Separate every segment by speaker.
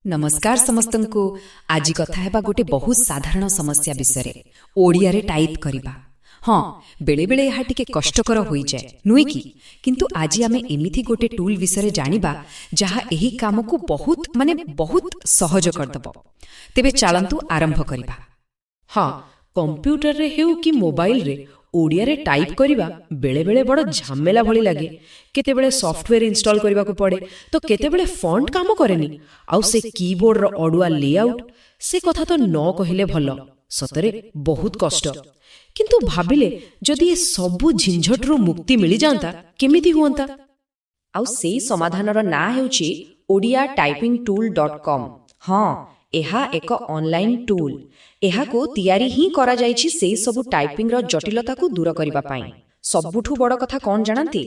Speaker 1: ନମସ୍କାର ସମସ୍ତଙ୍କୁ। ଆଜି କଥା ହେବା ଗୋଟେ ବହୁତ ସାଧାରଣ ସମସ୍ୟା ବିଷୟରେ, ଓଡ଼ିଆରେ ଟାଇପ୍ କରିବା। ହଁ, ବେଳେବେଳେ ଏହା ଟିକେ କଷ୍ଟକର ହୋଇଯାଏ, ନୁହେଁ କି? କିନ୍ତୁ ଆଜି ଆମେ ଏମିତି ଗୋଟେ ଟୁଲ୍ ବିଷୟରେ ଜାଣିବା, ଯାହା ଏହି କାମକୁ ବହୁତ, ମାନେ ବହୁତ ସହଜ କରିଦେବ। ତେବେ ଚାଲନ୍ତୁ ଆରମ୍ଭ କରିବା।
Speaker 2: ହଁ, କମ୍ପ୍ୟୁଟରରେ ହେଉ କି ମୋବାଇଲରେ ଓଡ଼ିଆରେ ଟାଇପ୍ କରିବା ବେଳେବେଳେ ବଡ଼ ଝାମେଲା ଭଳି ଲାଗେ। କେତେବେଳେ ସଫ୍ଟୱେର୍ ଇନଷ୍ଟଲ୍ କରିବାକୁ ପଡ଼େ ତ କେତେବେଳେ ଫଣ୍ଟ କାମ କରେନି। ଆଉ ସେ କିବୋର୍ଡର ଅଡୁଆ ଲେଆଉଟ୍, ସେ କଥା ତ ନ କହିଲେ ଭଲ। ସତରେ ବହୁତ କଷ୍ଟ। କିନ୍ତୁ ଭାବିଲେ, ଯଦି ଏ ସବୁ ଝିଞ୍ଝଟରୁ ମୁକ୍ତି ମିଳିଯାଆନ୍ତା, କେମିତି ହୁଅନ୍ତା?
Speaker 3: ଆଉ ସେଇ ସମାଧାନର ନାଁ ହେଉଛି odiatypingtool.com। ହଁ, ଏହା ଏକ ଅନଲାଇନ୍ ଟୁଲ୍। ଏହାକୁ ତିଆରି ହିଁ କରାଯାଇଛି ସେଇ ସବୁ ଟାଇପିଂର ଜଟିଳତାକୁ ଦୂର କରିବା ପାଇଁ। ସବୁଠୁ ବଡ଼ କଥା କ'ଣ ଜାଣନ୍ତି?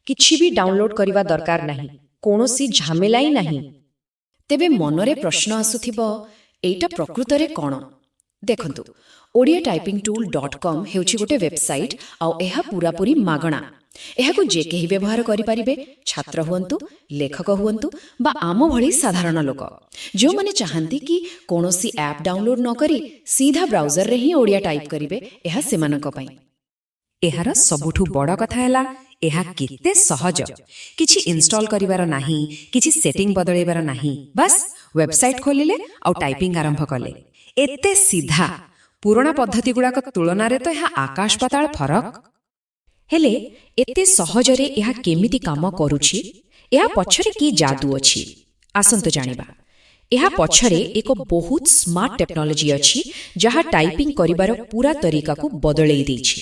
Speaker 3: କିଛି ବି ଡାଉନଲୋଡ୍ କରିବା ଦରକାର ନାହିଁ, କୌଣସି ଝାମେଲା ହିଁ ନାହିଁ।
Speaker 1: ତେବେ ମନରେ ପ୍ରଶ୍ନ ଆସୁଥିବ, ଏଇଟା ପ୍ରକୃତରେ କ'ଣ? ଦେଖନ୍ତୁ, odiatypingtool.com ହେଉଛି ଗୋଟେ ୱେବସାଇଟ୍ ଆଉ ଏହା ପୂରାପୂରି ମାଗଣା। ଏହାକୁ ଯେ କେହି ବ୍ୟବହାର କରିପାରିବେ, ଛାତ୍ର ହୁଅନ୍ତୁ, ଲେଖକ ହୁଅନ୍ତୁ ବା ଆମ ଭଳି ସାଧାରଣ ଲୋକ, ଯେଉଁମାନେ ଚାହାନ୍ତି କି କୌଣସି ଆପ୍ ଡାଉନଲୋଡ୍ ନ କରି ସିଧା ବ୍ରାଉଜରରେ ହିଁ ଓଡ଼ିଆ ଟାଇପ୍ କରିବେ, ଏହା ସେମାନଙ୍କ ପାଇଁ। ଏହାର ସବୁଠୁ ବଡ଼ କଥା ହେଲା, ଏହା କେତେ ସହଜ। କିଛି ଇନଷ୍ଟଲ୍ କରିବାର ନାହିଁ, କିଛି ସେଟିଂ ବଦଳେଇବାର ନାହିଁ। ବାସ୍, ୱେବସାଇଟ୍ ଖୋଲିଲେ ଆଉ ଟାଇପିଂ ଆରମ୍ଭ କଲେ। ଏତେ ସିଧା! ପୁରୁଣା ପଦ୍ଧତିଗୁଡ଼ାକ ତୁଳନାରେ ତ ଏହା ଆକାଶ ପାତାଳ ଫରକ। ହେଲେ ଏତେ ସହଜରେ ଏହା କେମିତି କାମ କରୁଛି? ଏହା ପଛରେ କି ଯାଦୁ ଅଛି? ଆସନ୍ତୁ ଜାଣିବା। ଏହା ପଛରେ ଏକ ବହୁତ ସ୍ମାର୍ଟ ଟେକ୍ନୋଲୋଜି ଅଛି, ଯାହା ଟାଇପିଂ କରିବାର ପୁରା ତରିକାକୁ ବଦଳେଇ ଦେଇଛି।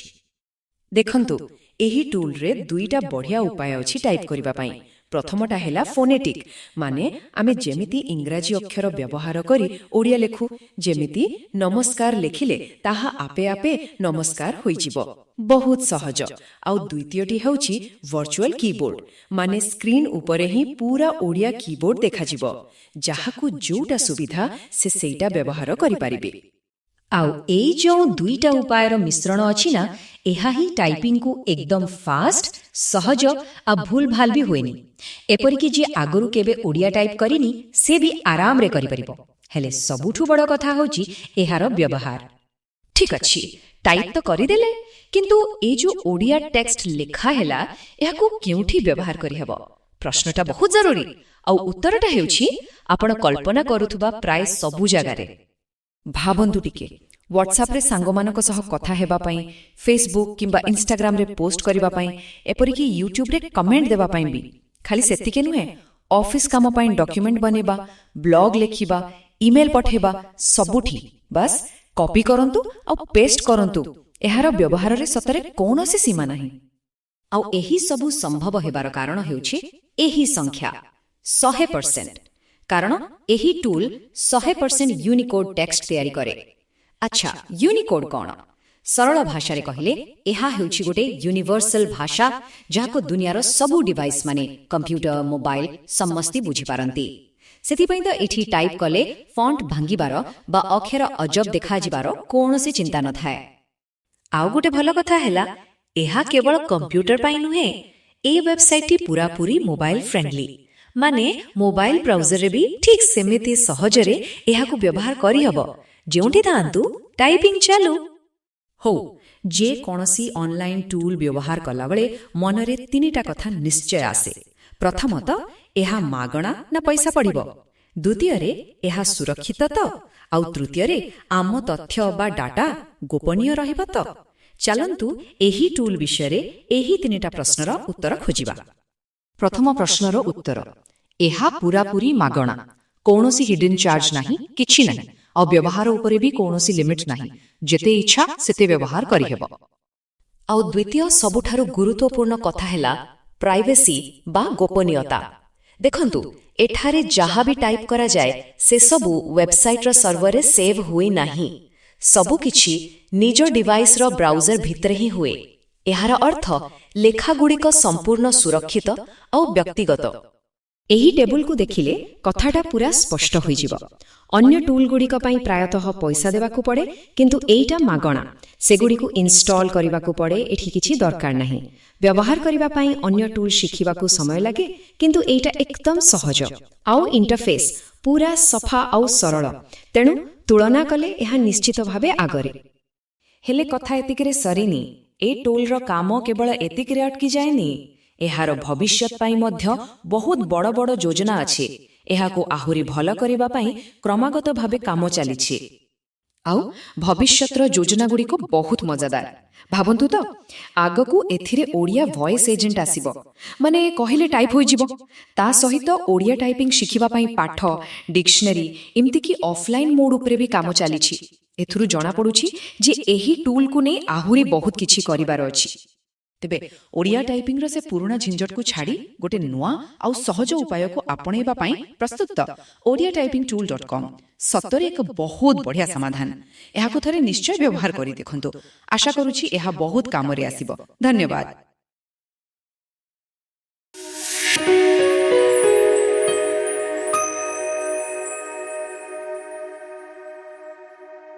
Speaker 2: ଦେଖନ୍ତୁ, ଏହି ଟୁଲ୍ରେ ଦୁଇଟା ବଢ଼ିଆ ଉପାୟ ଅଛି ଟାଇପ୍ କରିବା ପାଇଁ। ପ୍ରଥମଟା ହେଲା ଫୋନେଟିକ୍, ମାନେ ଆମେ ଯେମିତି ଇଂରାଜୀ ଅକ୍ଷର ବ୍ୟବହାର କରି ଓଡ଼ିଆ ଲେଖୁ। ଯେମିତି ନମସ୍କାର ଲେଖିଲେ ତାହା ଆପେ ଆପେ ନମସ୍କାର ହୋଇଯିବ। ବହୁତ ସହଜ। ଆଉ ଦ୍ୱିତୀୟଟି ହେଉଛି ଭର୍ଚୁଆଲ କିବୋର୍ଡ, ମାନେ ସ୍କ୍ରିନ୍ ଉପରେ ହିଁ ପୁରା ଓଡ଼ିଆ କିବୋର୍ଡ ଦେଖାଯିବ। ଯାହାକୁ ଯୋଉଟା ସୁବିଧା, ସେ ସେଇଟା ବ୍ୟବହାର କରିପାରିବେ।
Speaker 3: ଆଉ ଏଇ ଯେଉଁ ଦୁଇଟା ଉପାୟର ମିଶ୍ରଣ ଅଛି ନା, ଏହା ହିଁ ଟାଇପିଂକୁ ଏକଦମ ଫାଷ୍ଟ, ସହଜ ଆଉ ଭୁଲ ଭାଲ ବି ହୁଏନି। ଏପରିକି ଯିଏ ଆଗରୁ କେବେ ଓଡ଼ିଆ ଟାଇପ୍ କରିନି, ସେ ବି ଆରାମରେ କରିପାରିବ। ହେଲେ ସବୁଠୁ ବଡ଼ କଥା ହେଉଛି ଏହାର ବ୍ୟବହାର।
Speaker 1: ଠିକ୍ ଅଛି, ଟାଇପ୍ ତ କରିଦେଲେ, କିନ୍ତୁ ଏଇ ଯୋଉ ଓଡ଼ିଆ ଟେକ୍ସଟ ଲେଖା ହେଲା, ଏହାକୁ କେଉଁଠି ବ୍ୟବହାର କରିହେବ? ପ୍ରଶ୍ନଟା ବହୁତ ଜରୁରୀ। ଆଉ ଉତ୍ତରଟା ହେଉଛି, ଆପଣ କଳ୍ପନା କରୁଥିବା ପ୍ରାୟ ସବୁ ଜାଗାରେ। ଭାବନ୍ତୁ ଟିକେ, ହ୍ୱାଟ୍ସଆପ୍ରେ ସାଙ୍ଗମାନଙ୍କ ସହ କଥା ହେବା ପାଇଁ, ଫେସବୁକ୍ କିମ୍ବା ଇନଷ୍ଟାଗ୍ରାମରେ ପୋଷ୍ଟ କରିବା ପାଇଁ, ଏପରିକି ୟୁଟ୍ୟୁବରେ କମେଣ୍ଟ ଦେବା ପାଇଁ ବି। ଖାଲି ସେତିକି ନୁହେଁ, ଅଫିସ୍ କାମ ପାଇଁ ଡକ୍ୟୁମେଣ୍ଟ ବନେଇବା, ବ୍ଲଗ୍ ଲେଖିବା, ଇମେଲ୍ ପଠେଇବା, ସବୁଠି। ବାସ୍, କପି କରନ୍ତୁ ଆଉ ପେଷ୍ଟ କରନ୍ତୁ। ଏହାର ବ୍ୟବହାରରେ ସତରେ କୌଣସି ସୀମା ନାହିଁ।
Speaker 3: ଆଉ ଏହି ସବୁ ସମ୍ଭବ ହେବାର କାରଣ ହେଉଛି ଏହି ସଂଖ୍ୟା, 100%। କାରଣ ଏହି ଟୁଲ୍ 100% ୟୁନିକୋଡ୍ ଟେକ୍ସଟ ତିଆରି କରେ। ଆଚ୍ଛା, ୟୁନିକୋଡ୍ କ'ଣ? ସରଳ ଭାଷାରେ କହିଲେ, ଏହା ହେଉଛି ଗୋଟେ ୟୁନିଭର୍ସାଲ ଭାଷା, ଯାହାକୁ ଦୁନିଆର ସବୁ ଡିଭାଇସ୍, ମାନେ କମ୍ପ୍ୟୁଟର, ମୋବାଇଲ, ସମସ୍ତେ ବୁଝିପାରନ୍ତି। ସେଥିପାଇଁ ତ ଏଠି ଟାଇପ୍ କଲେ ଫଣ୍ଟ ଭାଙ୍ଗିବାର ବା ଅକ୍ଷର ଅଜବ ଦେଖାଯିବାର କୌଣସି ଚିନ୍ତା ନଥାଏ। ଆଉ ଗୋଟେ ଭଲ କଥା ହେଲା, ଏହା କେବଳ କମ୍ପ୍ୟୁଟର ପାଇଁ ନୁହେଁ, ଏଇ ୱେବସାଇଟ୍ଟି ପୂରାପୂରି ମୋବାଇଲ ଫ୍ରେଣ୍ଡଲି। ମାନେ ମୋବାଇଲ ବ୍ରାଉଜରରେ ବି ଠିକ୍ ସେମିତି ସହଜରେ ଏହାକୁ ବ୍ୟବହାର କରିହେବ। ଯେଉଁଠି ଥାଆନ୍ତୁ, ଟାଇପିଂ ଚାଲୁ।
Speaker 1: ହଉ, ଯେ କୌଣସି ଅନଲାଇନ୍ ଟୁଲ୍ ବ୍ୟବହାର କଲାବେଳେ ମନରେ ତିନିଟା କଥା ନିଶ୍ଚୟ ଆସେ। ପ୍ରଥମତଃ, ଏହା ମାଗଣା ନା ପଇସା ପଡ଼ିବ? ଦ୍ୱିତୀୟରେ, ଏହା ସୁରକ୍ଷିତ ତ? ଆଉ ତୃତୀୟରେ, ଆମ ତଥ୍ୟ ବା ଡାଟା ଗୋପନୀୟ ରହିବ ତ? ଚାଲନ୍ତୁ, ଏହି ଟୁଲ୍ ବିଷୟରେ ଏହି ତିନିଟା ପ୍ରଶ୍ନର ଉତ୍ତର ଖୋଜିବା। ପ୍ରଥମ ପ୍ରଶ୍ନର ଉତ୍ତର: ଏହା ପୂରାପୂରି ମାଗଣା। କୌଣସି ହିଡେନ୍ ଚାର୍ଜ ନାହିଁ, କିଛି ନାହିଁ। ଆଉ ବ୍ୟବହାର ଉପରେ ବି କୌଣସି ଲିମିଟ୍ ନାହିଁ। ଯେତେ ଇଚ୍ଛା ସେତେ ବ୍ୟବହାର କରିହେବ।
Speaker 3: ଆଉ ଦ୍ୱିତୀୟ ସବୁଠାରୁ ଗୁରୁତ୍ୱପୂର୍ଣ୍ଣ କଥା ହେଲା ପ୍ରାଇଭେସି ବା ଗୋପନୀୟତା। ଦେଖନ୍ତୁ, ଏଠାରେ ଯାହା ବି ଟାଇପ୍ କରାଯାଏ, ସେସବୁ ୱେବସାଇଟ୍ର ସର୍ଭରରେ ସେଭ୍ ହୁଏ ନାହିଁ। ସବୁକିଛି ନିଜ ଡିଭାଇସ୍ର ବ୍ରାଉଜର ଭିତରେ ହିଁ ହୁଏ। ଏହାର ଅର୍ଥ, ଲେଖାଗୁଡ଼ିକ ସମ୍ପୂର୍ଣ୍ଣ ସୁରକ୍ଷିତ ଆଉ ବ୍ୟକ୍ତିଗତ।
Speaker 1: ଏହି ଟେବୁଲକୁ ଦେଖିଲେ କଥାଟା ପୁରା ସ୍ପଷ୍ଟ ହୋଇଯିବ। ଅନ୍ୟ ଟୁଲ୍ଗୁଡ଼ିକ ପାଇଁ ପ୍ରାୟତଃ ପଇସା ଦେବାକୁ ପଡ଼େ, କିନ୍ତୁ ଏଇଟା ମାଗଣା। ସେଗୁଡ଼ିକୁ ଇନଷ୍ଟଲ୍ କରିବାକୁ ପଡ଼େ, ଏଠି କିଛି ଦରକାର ନାହିଁ। ବ୍ୟବହାର କରିବା ପାଇଁ ଅନ୍ୟ ଟୁଲ୍ ଶିଖିବାକୁ ସମୟ ଲାଗେ, କିନ୍ତୁ ଏଇଟା ଏକଦମ ସହଜ। ଆଉ ଇଣ୍ଟରଫେସ୍ ପୁରା ସଫା ଆଉ ସରଳ। ତେଣୁ ତୁଳନା କଲେ ଏହା ନିଶ୍ଚିତ ଭାବେ ଆଗରେ।
Speaker 4: ହେଲେ କଥା ଏତିକିରେ ସରିନି। ଏ ଟୁଲ୍ର କାମ କେବଳ ଏତିକିରେ ଅଟକି ଯାଏନି। ଏହାର ଭବିଷ୍ୟତ ପାଇଁ ମଧ୍ୟ ବହୁତ ବଡ଼ ବଡ଼ ଯୋଜନା ଅଛି। ଏହାକୁ ଆହୁରି ଭଲ କରିବା ପାଇଁ କ୍ରମାଗତ ଭାବେ କାମ ଚାଲିଛି।
Speaker 2: ଆଉ ଭବିଷ୍ୟତର ଯୋଜନାଗୁଡ଼ିକ ବହୁତ ମଜାଦାର। ଭାବନ୍ତୁ ତ, ଆଗକୁ ଏଥିରେ ଓଡ଼ିଆ ଭଏସ୍ ଏଜେଣ୍ଟ ଆସିବ, ମାନେ କହିଲେ ଟାଇପ୍ ହୋଇଯିବ। ତା ସହିତ ଓଡ଼ିଆ ଟାଇପିଂ ଶିଖିବା ପାଇଁ ପାଠ, ଡିକ୍ସନାରୀ, ଏମିତିକି ଅଫଲାଇନ୍ ମୋଡ୍ ଉପରେ ବି କାମ ଚାଲିଛି। ଏଥିରୁ ଜଣାପଡ଼ୁଛି ଯେ ଏହି ଟୁଲ୍କୁ ନେଇ ଆହୁରି ବହୁତ କିଛି କରିବାର ଅଛି।
Speaker 5: ତେବେ ଓଡ଼ିଆ ଟାଇପିଂର ସେ ପୁରୁଣା ଝିଞ୍ଝଟକୁ ଛାଡ଼ି ଗୋଟେ ନୂଆ ଆଉ ସହଜ ଉପାୟକୁ ଆପଣେଇବା ପାଇଁ ପ୍ରସ୍ତୁତ? OdiaTypingTool.com ସତରେ ଏକ ବହୁତ ବଢ଼ିଆ ସମାଧାନ। ଏହାକୁ ଥରେ ନିଶ୍ଚୟ ବ୍ୟବହାର କରି ଦେଖନ୍ତୁ। ଆଶା କରୁଛି ଏହା ବହୁତ କାମରେ ଆସିବ। ଧନ୍ୟବାଦ।